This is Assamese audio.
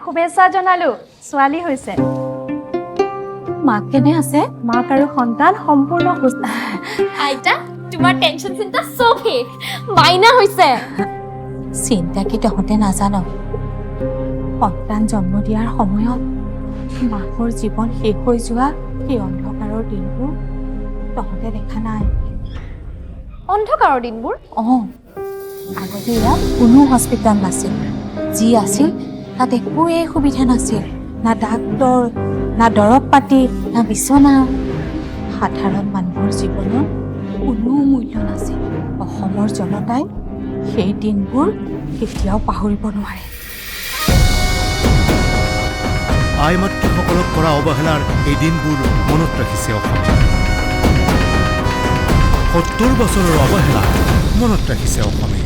শুভেচ্ছা জনালো, ছোৱালী হৈছে। মাক কেনে আছে? মাক আৰু সন্তান সম্পূৰ্ণ সুস্থ। আইতা, তোমাৰ টেনচন চিন্তা চব শেষ, মাইনা হৈছে। চিন্তা কি তহঁতে নাজান? সন্তান জন্ম দিয়াৰ সময়ত মাকৰ জীৱন শেষ হৈ যোৱা সেই অন্ধকাৰৰ দিনবোৰ তহঁতে দেখা নাই। অন্ধকাৰৰ দিনবোৰ? অঁ, আগতে ইয়াত কোনো হস্পিটেল নাছিল। যি আছিল তাত একোৱেই সুবিধা নাছিল, না ডাক্তৰ, না দৰৱ পাতি, না বিচনা। সাধাৰণ মানুহৰ জীৱনৰ কোনো মূল্য নাছিল। অসমৰ জনতাই সেই দিনবোৰ কেতিয়াও পাহৰিব নোৱাৰে। আই মাতৃসকলক কৰা অৱহেলাৰ এই দিনবোৰ মনত ৰাখিছে অসমে। 70 বছৰৰ অৱহেলা মনত ৰাখিছে অসমে।